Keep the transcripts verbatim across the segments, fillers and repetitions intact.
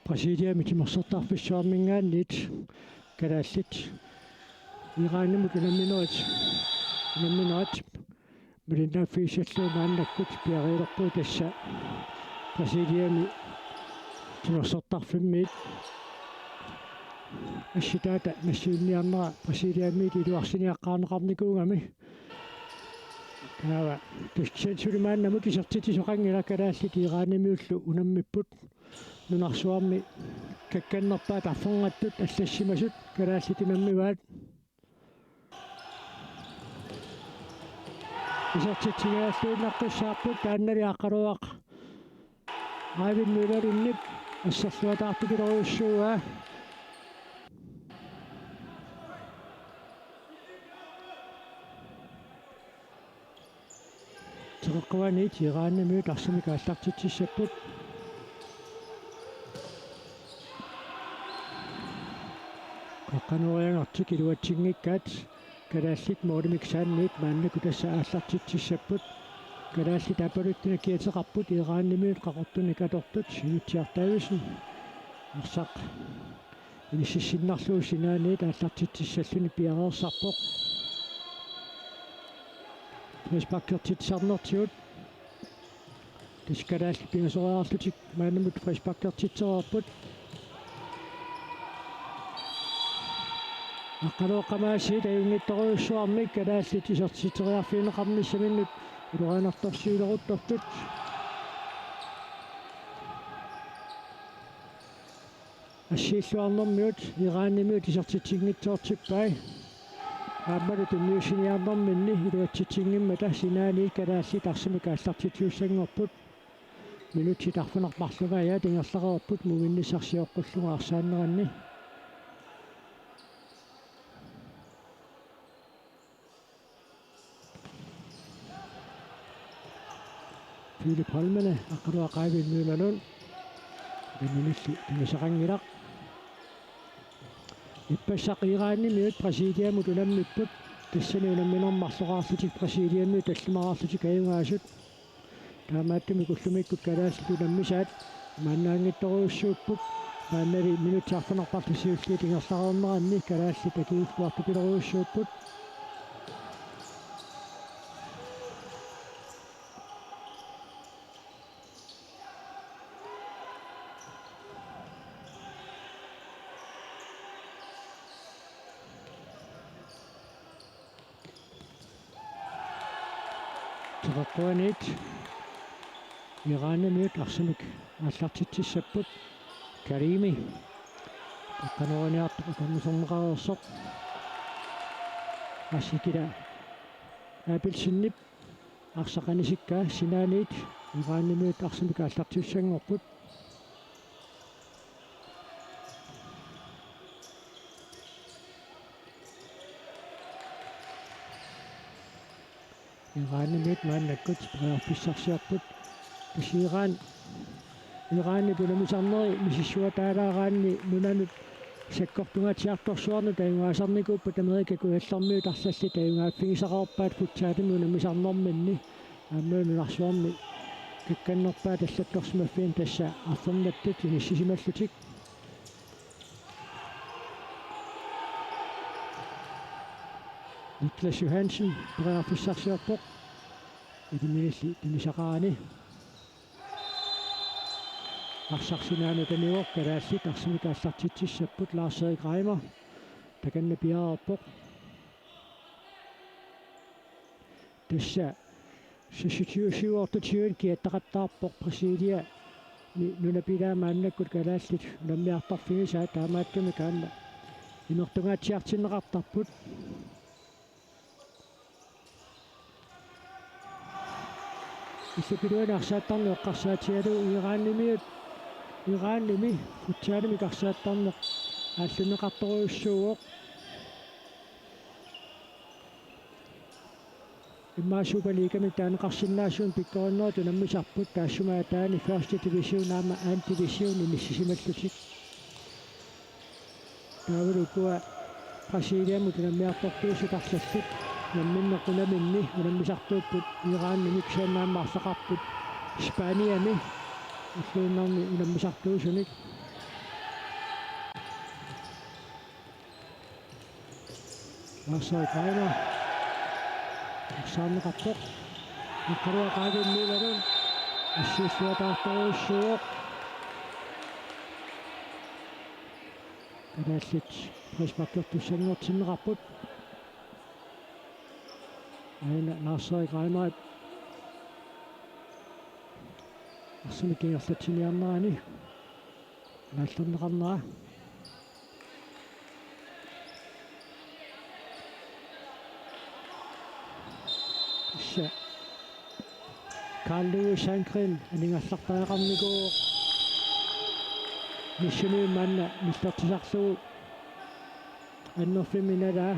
Brasiliami timersortarfissuarminngaanniit kalaallit Iranimut unamminerat, unamminerat malinnaaffigissallugu maannakkut piareerpoq tassa Brasiliami timersortarfimmiit assitaata nassiunniarnera Brasiliamiit iluarsiniaqqaarneqarnikuugami. Taava tassa suli maannamut isertitsisoqanngilaq, kalaallit Iranimiullu unammipput. Nunarsuarmi kakkannerpaat arferngattut allassimasut kalaallit unammivaat. Isertitsigallarluinnaqqissaapput, taannali Aqqaluaq Eivind Møllerlundip asserluataartupilorujussuuaa. Teqeqquaniit Iranimiut arsamik aallartitsissapput. Qaqqanoriangertik iluatsinngikkaat kalaallit målimik saanniit maannakkut tassa aallartitsissapput. Kalaallit aappaluttuna kiateqarput Iranimiut qaqortunik atortut, Sinutsiaq Davidsen arsaq inississinnarlugu sinaaniit aallartitsissalluni piareersarpoq. Frisparkertitsisarnertigut. Tassa kalaallit pingasoriarlutik maannamut frisparkertitsereerput. Aqqaluaq Qamaasiit ajunngitsorujussuarmik kalaallit isertitseriarfigineqarnissaminnut iluarinartorsiuleruttortut. Assiilluarnermiut Iranimiut isertitsinngitsoortippai. Aammalu tunniussiniarnerminni iluatsitsinngimmata sinaaniit kalaallit arsamik aallartitsissanngorput. Minutsit arfineq-marluk aajat ingerlareerput muuminnissarsioqqullugu arsaanneranni. Filip Holmene, Aqqaluaq Eivind Møllerlund. Minutsi tunisaqanngilaq. Ippassaq Iranimiut Brasiliamut unammipput. Tassani unammineq marloqarlutik Brasiliamiut tallimaraarlutik ajugaasut. Taamaattumik ullumikkut kalaallit unammisaat maannaanngitsorujussuupput. Maannali minutsit arfineq-marluk siulliit ingerlareerneranni kalaallit akiliuttuartupilorujussuupput. Teqeqquaniit Iranimiut arsamik aallartitsissapput. Karimi qaqqanoriniartoq akornuserneqareersoq. Asikila Abelsenip arsaq anisikkaa sinaaniit Iranimiut arsamik aallartitsissanngorput. Iranimiut maannakkut periarfissarsiorput. Tassa Iran, Iranip unammisarneri misissuataalaaraanni nunanut sakkortungaatsiartorsuarnut ajugaasarnikuupput Amerika Kujallermiut arlallit, ajugaaffigisaqarpaat futsalimi unammisarnerminni. Aamma nunarsuarmi kakkannerpaat allattorsimaffianni tassa arfernattut inissisimallutik. Niklas Johansen periarfissarsiorpoq. Iliminilli tunisaqarani. Arsaq sinaanut anivoq, kalaallit arsamik aallartitsissapput, Lars Erik Reimer. Takanna piareerpoq. Tassa seksogtyve syvogtyve kiattaqattaarpoq Brasilia. Ni-, nunap ilaa maannakkut kalaallit unammiartorfigisaat, taamaattumik aamma imertungaatsiartinneqartarput. Illup iluani arsaattarneq eqqarsaatigalugu Iranimiut, Iranimi futsalimik arsaattarneq aallunneqartorujussuuvoq. Immaqa Superligamik taaneqarsinnaasumik pikkorinnerit unammisarput, taassuma ataani første division aamma anden division inissisimallutik. Taavalu ukua Brasiliamut unammiartortuusut arlallit namminneq unaminni unammisartuupput, Iranimi kisianni aamma arlaqarput Spaniami ulluinnarni unammisartuusunik. Lars-Erik Reimer. Arsaanneqarpoq. Aqqaluaq Eivind Møllerlund. Assiilluataartorujussuuvoq. Kalaallit frisparkertussanngortinneqarput. Aana Lars-Erik Reimer. Arsamik ingerlatsiniarnerani. Naallerneqarnera. Tassa Karl Louis Sandgreen aningaasartariaqarnikuuvoq. Nissumi maanna nillertisarlugu annerfimmi nalaa.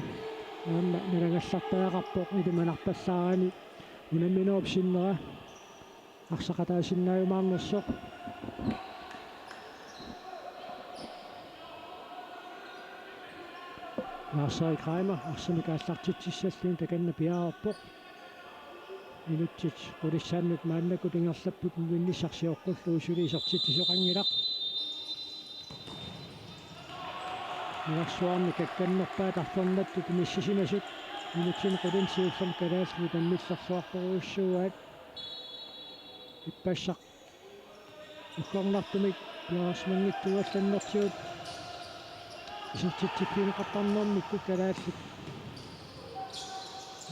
Aamma nalangallartariaqarpoq ilimanarpallaarani unamminerup sinnera. Arsaqataasinnaajumaarnersoq. Lars-Erik Reimer arsamik aallartitsissalluni takanna piareerpoq. Minutsit qulissaannut maannakkut ingerlapput, muminnissaq sioqqullugu suli isertitsisoqanngilaq. Nilarsuarmi kakkannerpaat arfernattut inissisimasut. Minutsini qulinni siullermi kalaallit unammillerluartorujussuuaat. Ippassaq uggornartumik piareersimanngitsoq allannertigut isertitsiffigineqartarnermikkut kalaallit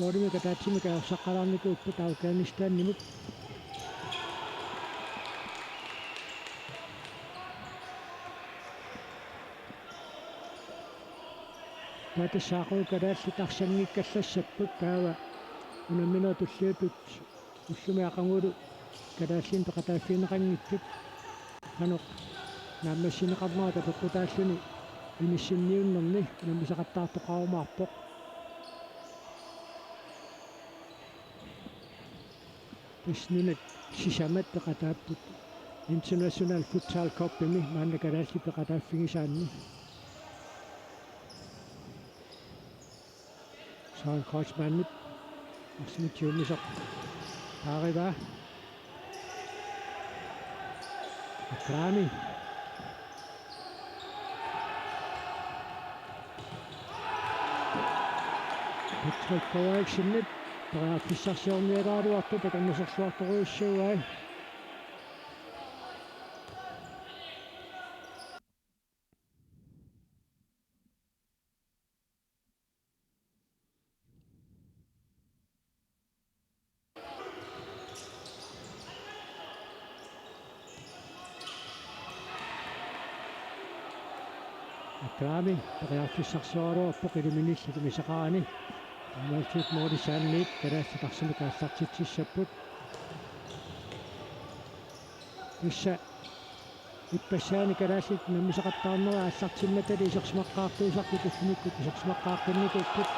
målimik ataatsimik ajorsaqqalaarnikuupput Afghanistanimut. Taava tassa aqagu kalaallit arsanngikkallassapput, taava unamminerup tulliuttut ullumi aqagulu kalaallinik peqataaffigineqanngitsut qanoq naammassineqarnerata peqqutaalluni inissinniunnerni unammisaqattaartoqarumaarpoq. Tassa nunat sisamat peqataapput International Futsal Cupimi maanna kalaallit peqataaffigisaanni. Søren Kreutzmannip arsamik siunnisoq paarivaa. Akrami. Patrick Frederiksenip periarfissarsiorniaraluartoq takornarsorluartorujussuuai. Akrami periarfissarsioraluarpoq ilumut ilisimasaqarani. Aamma målip saanniit kalaallit arsamik aallartitsissapput. Tassa ippassaani kalaallit unammisaqattaarnerat aallartimmatali isersimaqqaartuusarput ullumikkut isersimaqqaaqqinnikuupput.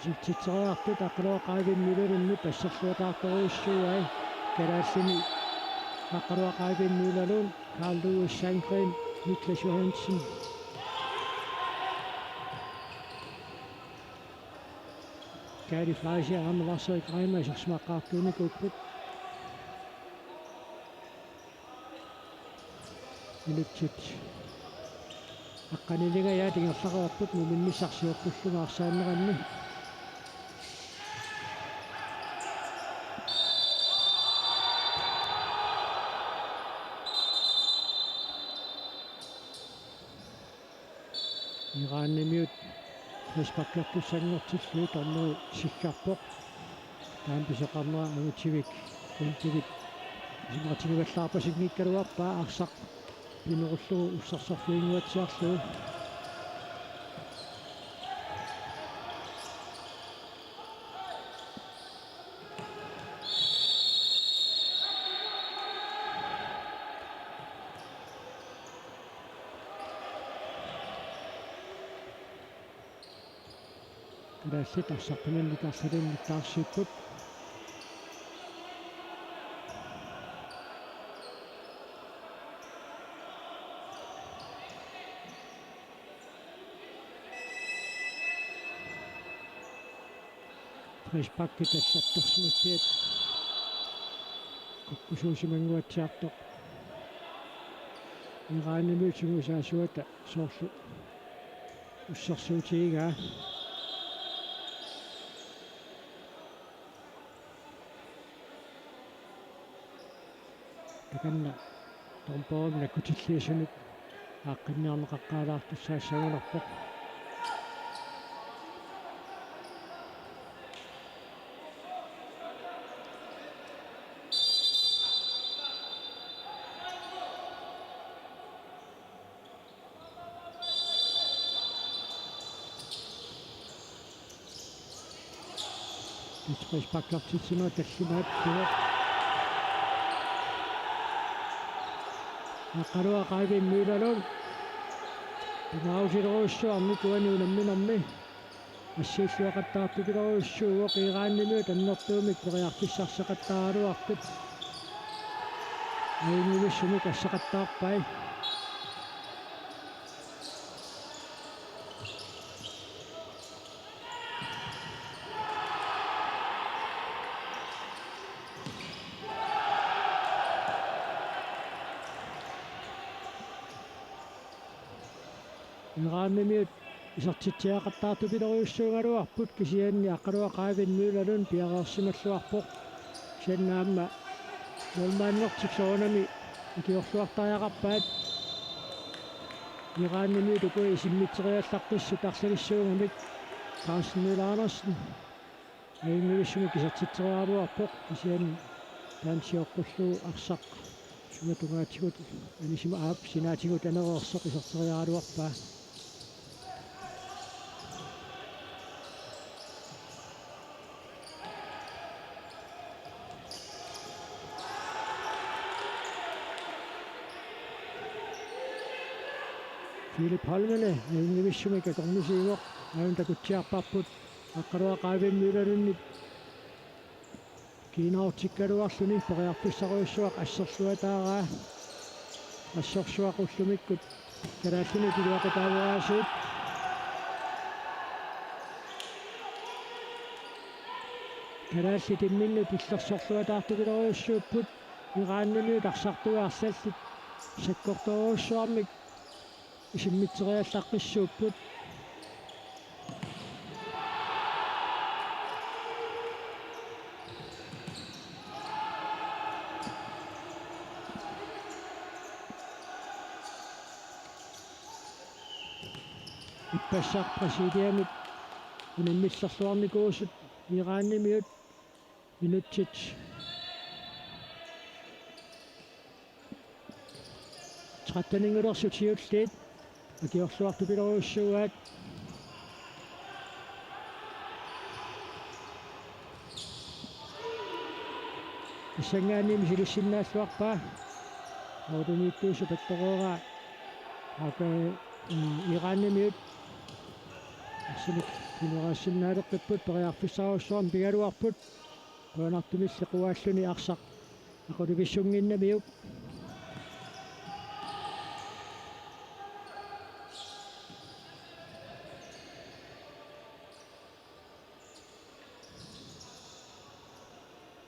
Isertitseriartut Aqqaluaq Eivind Møllerlundip asserluataartorujussuuai, kalaallini Aqqaluaq Eivind Møllerlund, Karl Louis Sandgreen, Niklas Johansen. Kaali Fleischer aamma Lars-Erik Reimer isersimaqqaartuunikuupput. Minutsit aqqanilingajaat ingerlareerput muminnissaq sioqqullugu arsaanneranni. Iranimiut frisparkertussanngortillugu dommeri siggarpoq. Taanna pisoqarnera Angutivik Kuntuvip isumaqatigivallaarpasinngikkaluarpaa, arsaq pinerullugu ussarsorfiginnguatsiarlugu. Kalaallit arsaq pinganik arlalinnik taarsipput. Frisparkit allattorsimaffiat kukkusuusimannguatsiartoq. Iranimiut sungiusaasuata soorlu ussersuutigigaa. Takanna dommerimik nakkutilliisunut aaqqinniarneqaqqaalaartussaassagunarpoq. Frisparkertitsimasoq tallimaattuvoq. Aqqaluaq Eivind Møllerlund. Pingaarutilorujussuarmik uani unamminermi. Assiilluaqattaartupilorujussuuvoq, Iranimiut annertuumik periarfissarseqattaaraluarput. Ajunngivissumik assaqattaarpai. Iranimiut isertitsiaqattaartupilorujussuugaluarput, kisianni Aqqaluaq Eivind Møllerlund piareersimalluarpoq. Kisianni aamma målmandertik soorunami ikiorluartariaqarpaat. Iranimiut ukui isimmitseriallaqqissut arlalissuugamik, Carsten Møller Andersen. Ajunngivissumik isertitseriaraluarpoq, kisianni taanna sioqqullugu arsaq sunga tungaatigut anisima, aap, sinaatigut anereersoq iserteriaraluarpaa. Philip Holmene ajunngivissumik akornisiivoq, aajuna takutsiarparput Aqqaluaq Eivind Møllerlundip kiinaartikkaluarluni periarfissarujussuaq asserluataaraa. Assorsuaq ullumikkut kalaallinut iluaqutaavoraasiit. Kalaallit imminnut illersorluataartupilorujussuupput, Iranimiut arsartuat arlallit sakkortoorujussuarmik isimmitseriallaqqissuupput. Ippassaq Brasiliamit unammillerluarnikuusut, Iranimiut minutsit tretteninngulersut siulliit akiorluartupilorujussuuaat. Tassanngaanniit misilissinnaalluarpaa. Autuniittuusu pattoreeraa. Aka, mm, Iranimiut arsamik kineraassinnaaleqqipput, periarfissarujussuarmik pigaluarput. Qujanartumilli quaalluni arsaq aqulivissunnginnamiuk.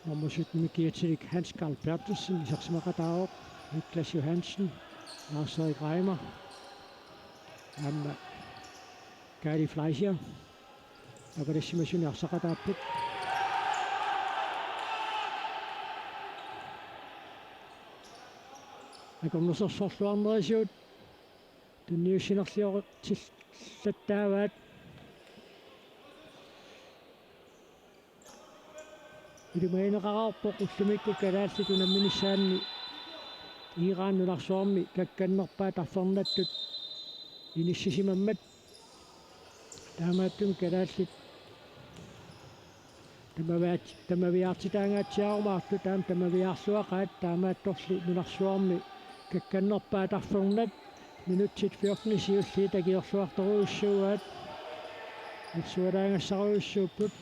Nummer sytten-imik kiatsilik Hans Karl Berthelsen isersimaqataavoq, Niklas Johansen, Lars Erik Reimer, aamma Kali Fleischer. Avalissimasuni arsaqataapput. Akornusersorluarnerisigut tunniussinerlioqatillattaavaat. Ilimagineqareerpoq ullumikkut kalaallit unamminissaanni Iran nunarsuarmi kakkannerpaat arfernattut inissisimammat. Taamaattumik kalaallit tamaviaat-, tamaviaartitaangaatsiarumaartut aamma tamaviaarluaqaat, taamaattorli nunarsuarmi kakkannerpaat arfernat minutsit fjorten siulliit akiorluartorujussuuaat. Nersualaagassaarujussuupput.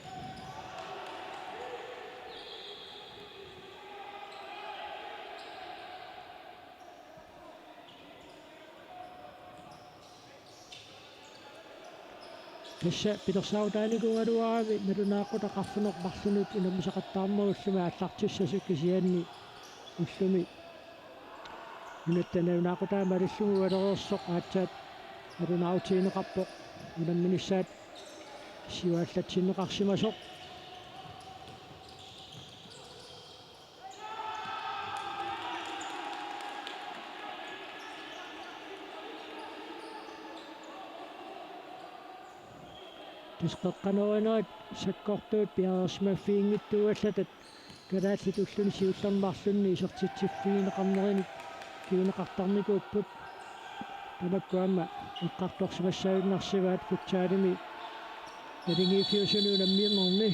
Tassa pilersaarutaanikuugaluarami nalunaaqutaq arfineq-marlunut unammisaqattaarnerullumi aallartissasoq, kisianni ullumi Nunatta nalunaaqutaq malillugu ualereersoq aatsaat nalunaarutigineqarpoq unamminissaat siuallatsinneqarsimasoq. Tusqeqqanerinerit sakkortuut piareersimaffiginngitsuugallatat kalaallit ulluni siullermi marlunni isertitsiffigineqarnerini kinguneqartarnikuupput. Tamakku aamma eqqartorsimassaaginnarsivaat futsalimi naligiiffiusuni unamminermi.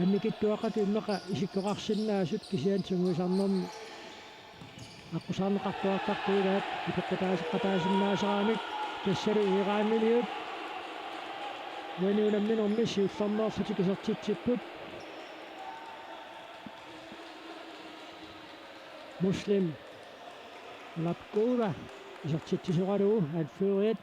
Annikitsuaqqatut immaqa isikkoqarsinnaasut kisianni sungiusarnermi aqqusaarneqartuartartut ilaat ipeqqutaaseqataasinnaasaraannik. Tassalu Iranimiut uani unamminermi siullermeerlutik isertitsipput. Muslim Lapkova isertitsisoralugu anføreriat.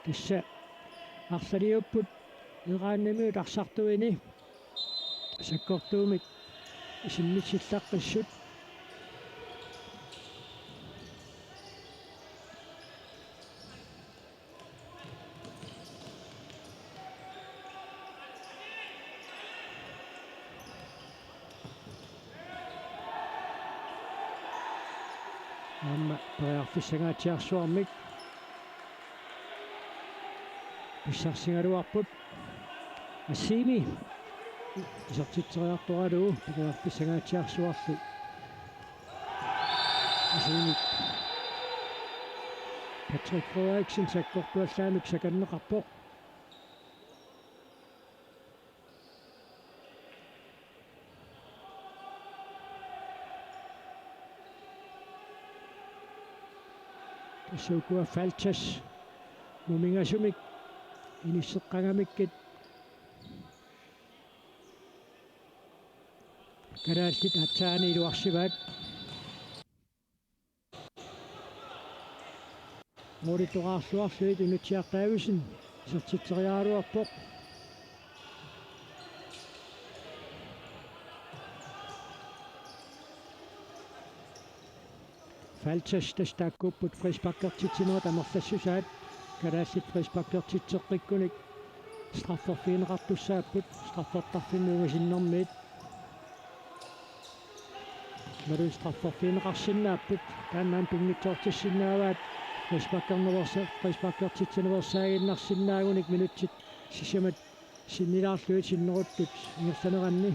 Tassa arlaliupput Iranimiut arsartuini sakkortuumik isimmitsillaqqissut. Aamma periarfissangaatsiarsuarmik pissarsigaluarput. Asimi isertitseriartoralugu periarfissangaatsiarsuarli. Asimi Patrick Frederiksen sakkortuallaamik sakanneqarpoq. Tassa ukua Faltas mumingasumik inisseqqangamikkit kalaallit aatsaat iluarsivaat. Målitoqqaarluarlugu Inutsiaq Davidsen isertitseriaraluarpoq. Faltas tassa taakkuupput frisparkertitsinerit amerlassusaat, kalaallit frisparkertitseqqikkunik strafferfigineqartussaapput, straffertarfimmi ungasinnermiit. Imaluunniit strafferfigineqarsinnaapput, taanna aamma pinngitsoortissinnaavaat, frisparkernerulersa-, frisparkertitsinerulersaaginnarsinnaagunik minutsit sisamat sinnilaarlugit sinneruttut ingerlaneranni.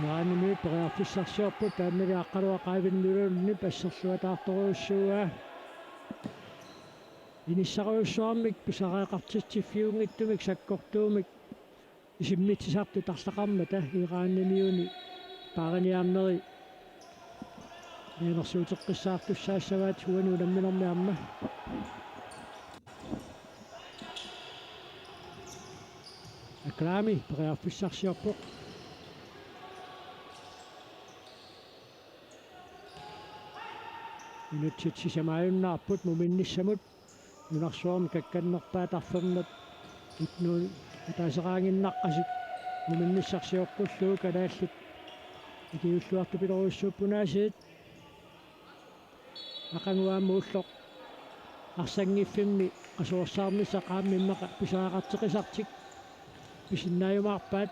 Iranimiut periarfissarsiorput, taannali Aqqaluaq Eivind Møllerip asserluataartorujussuuaa. Inissarujussuarmik pisariaqartitsiffiunngitsumik sakkortuumik isimmitsisartut arlaqarmata Iranimiuni paariniarneri mianersuuteqqissaartussaassavaat uani unamminermi aamma. Aklami periarfissarsiorpoq. Minutsit sisamaajunnaarput muminnissamut. Nunarsuarmi kakkannerpaat arfernat itnuun ataaseraannginnaqqasut muminnissaq sioqqullugu kalaallit ikiuulluartupilorujussuupput aasiit. Aqagu aamma ulloq arsangiffimmi qasuersaarnissaq aamma immaqa pisariaqarteqisartik pisinnaajumaarpaat.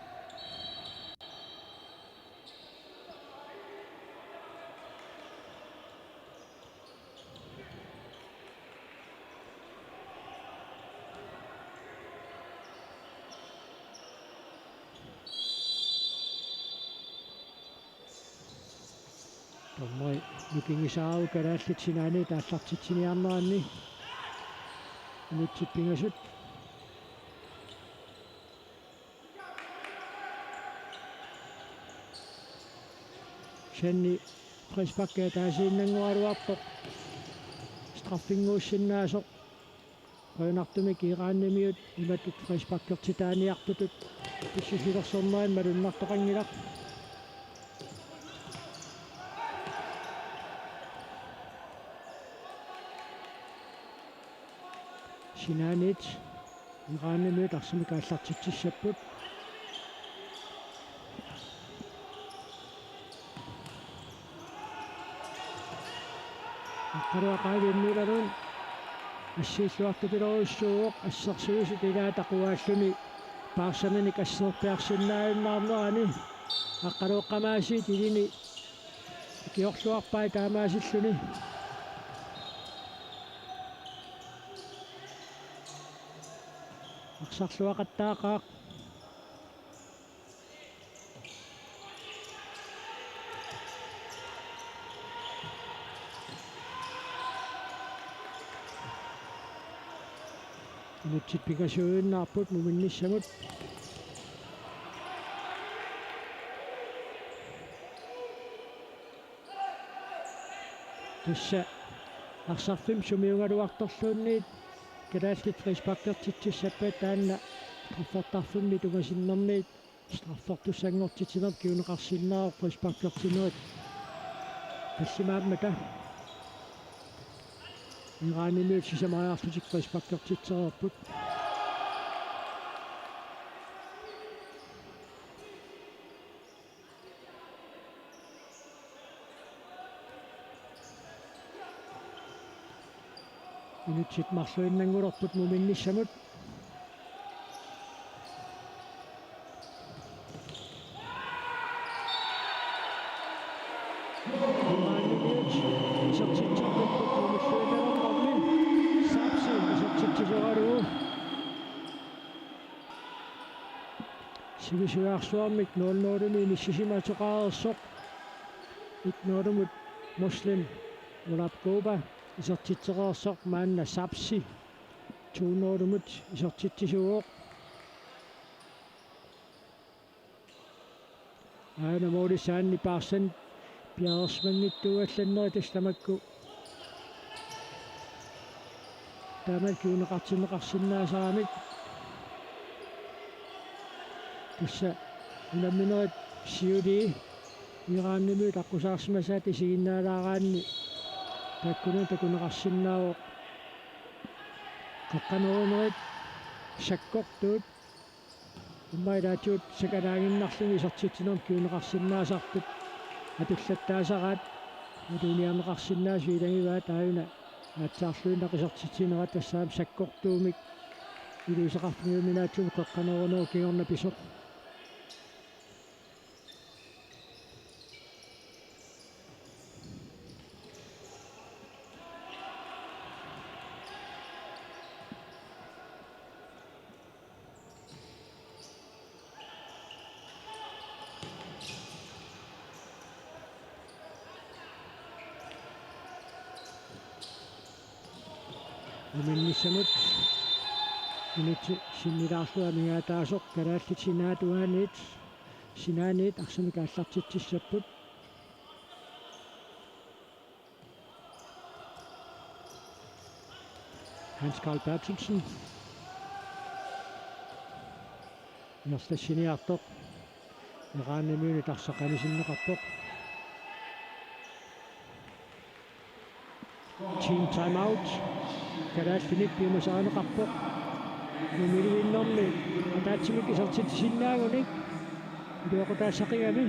Dommeri nukingisaavoq kalaallit sinaaniit aallartitsiniarneranni. Minutsit pingasut. Shanni frisparki ataasiinnanngoraluartoq straffinnguussinnaasoq. Qujanartumik Iranimiut imatut frisparkertitaaniartutut pissusilersornerat malunnartoqanngilaq. Sinaaniit Iranimiut arsamik aallartitsissapput. Aqqaluaq Qaavik Møllerlund assiilluartupilorujussuuvoq, assersuisut ilaat taquaalluni paarsaninik asserpiarsinnaajunnaarnerani. Aqqaluup qamaasiit ilini ikiorluarpai taamaasilluni. Arsarluaqattaaqaaq. Minutsit pingasuinnaapput muminnissamut. Tassa arsarfimmi sumiugaluartorluunniit kalaallit frisparkertitsissappat, taanna straffertarfimmi tungasinnermiit straffertussanngortitsinermik kinguneqarsinnaavoq frisparkertinerit tallimaammata. Iranimiut sisamariarlutik frisparkertitsereerput. Minutsit marluinnanngulerput muminnissamut. Iranimiut isertitsissapput mumilluinnarnermi. Sapsi isertitsisoralugu. Sivisujaarsuarmik nul nul-imi inissisimasoqareersoq. Et nul-imut Muslim Ulapkuba isertitsereersoq, maanna Sapsi to nul-imut isertitsisuuvoq. Aana moolisaanni paarsan piareersimanngitsuugallarnerit tassa tamakku taama kinguneqartinneqarsinnaasaramik. Tassa unamminerit siulii Iranimiut aqqusaarsimasaat isiginnaalaaraanni taakkununnga takuneqarsinnaavoq. Qeqqanerunerit sakkortuut. Immaqa ilaatigut sakalaaginnarlugit isertitsinermik kinguneqarsinnaasartut atullattaasaraat, iluaniarneqarsinnaasut ilagivaat, aajuna aatsaarluinnaq isertitsinerat tassami sakkortuumik iliuuseqarfimmiunnaatsunik qeqqanerunerup kingorna pisoq. Muminnissamut minutsit sinnilaarlugit amigaataasoq, kalaallit sinaat tungaaniit, sinaaniit arsamik aallartitsissapput. Hans Karl Berthelsen. Ingerlassiniartoq. Iranimiunit arsaq anisinneqarpoq. Team timeout. Kalaallinik piumasarineqarpoq. Mumilivinnermi ataatsimik isertitsisinnaagunik iluaqutaassaqigami.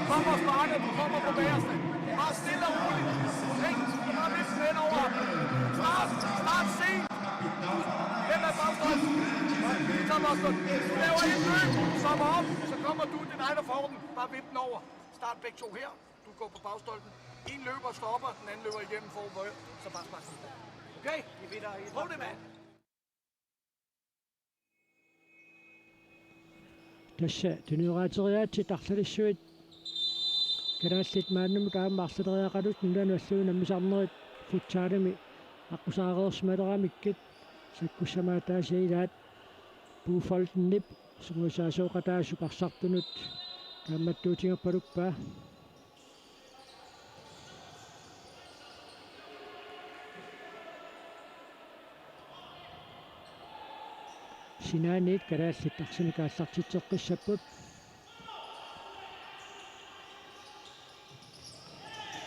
Kom og spar, når du kommer på bagerste. Bare stille og roligt. Ikke? Bare vip den hen over ham. Start, start sent. Hvem er bagstolpen? Tom Osborg. Du laver et løb, du stopper op, så kommer du, den egen, der får den. Bare vip den over. Start begge to her. Du går på bagstolpen. En løber stopper, den anden løber igennem, får rød. Så bare spark den. Okay? Prøv det, mand. Tassa tuniorateriaatsit arlalissuit kalaallit maannamut aamma arlaleriaqalutik nunanut alluinut nammisarnerit futsalimi aqqusaareersimaleramikkit sakkussamaataasa ilaat Bo Foldenip Sungiusaasoqataasup arsartunut kaammattuutigerpaluppaa. Sinaaniit kalaallit arsamik aallartitseqqissapput.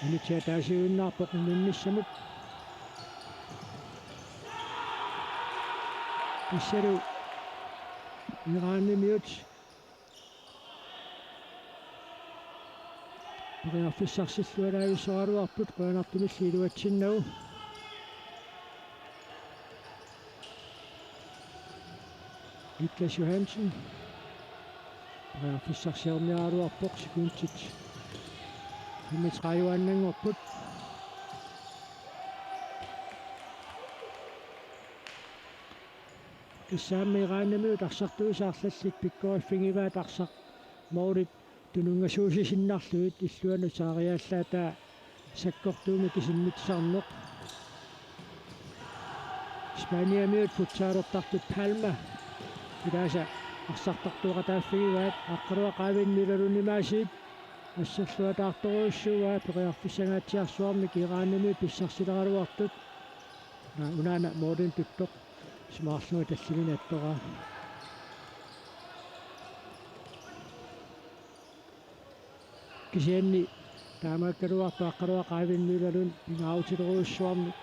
Minutsit ataasiinnarpoq inissamut. Tassalu Iranimiut periarfissarsilluaraavissoraluarput, qujanartumilli iluatsinnagu. Niklas Johansen. Periarfissarsiorniaraluarpoq, sekundit femogtredive-annanngorput. Kisianni Iranimiut arsartuisa arlallit pikkoriffigivaat arsaq målit tununngasuusinnarlugit, illuanut saariaallaataa sakkortuumik isimmitsisarneq. Spaniamiut futsalertartut Palma ilaasa arsartartuaqataaffigivaat, Aqqaluaq Qaavin Milalun imaasiit asserluataartorujussuuaa, periarfissanngaatsiarsuarmik Iranimiut pissarsileraluartut. Aa, unaana målinik tuttoq isumaqarlunga tallimanik attoraa. Kisianni taamaakkaluartoq Aqqaluaq Qaavin Milalun pingaarutilerujussuarmik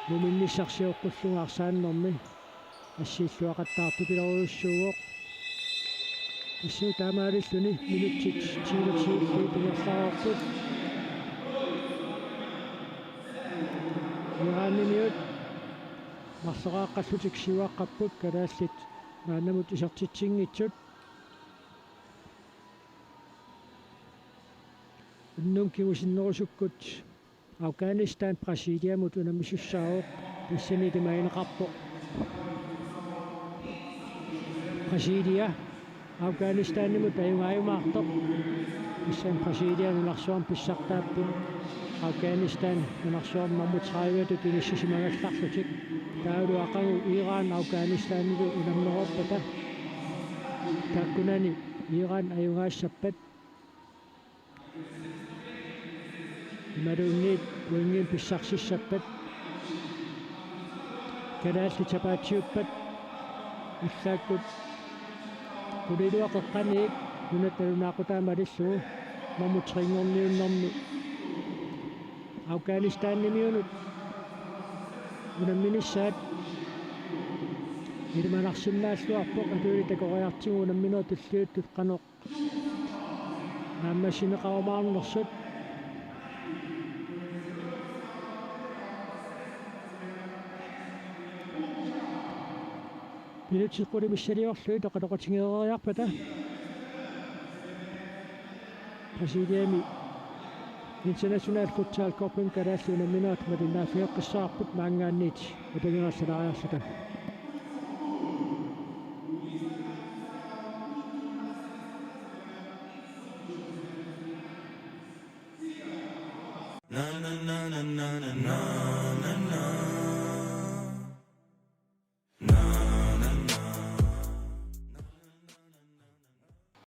muminnissarsioqqullugu arsaannermi assiilluaqattaartupilerujussuuvoq. Assut taamaalilluni minutsit tyve-t ingerlareerput. Iranimiut marloqaaqqallutik siuaqqapput, kalaallit maannamut isertitsinngitsut. Unnuk kingusinnerusukkut Afghanistan Brasiliamut unammisussaavoq, tassani ilimagineqarpoq Brasilia Afghanistanimut ajugaajumaartoq. Tassani Brasilia nunarsuarmi pissartaapput, Afghanistan nunarsuarmi mammut tredive-tut inissisimagallarlutik. Taavalu aqagu Iran Afghanistanilu unammereerpata. Taakkunani Iran ajugaassappat imaluunniit pointimik pissarsissappat, kalaallit sapaatsiuppat, ullaakkut qulit iluat qeqqaniit nunatta nalunaaqutaa malillugu mammut tre-nngorniunnermi Afghanistanimiunut unamminissaat ilimanarsinnaalluarpoq, atuinik takoriartigu unamminerit tulliuttut qanoq naammassineqarumaarnersut. Minutsit qulit missiliorlugit oqaloqatigereeriarpata Brasiliami International Futsal Cup-imi kalaallit unamminerat malinnaaffigeqqissaarput, maanngaanniit apereersaleriarluta.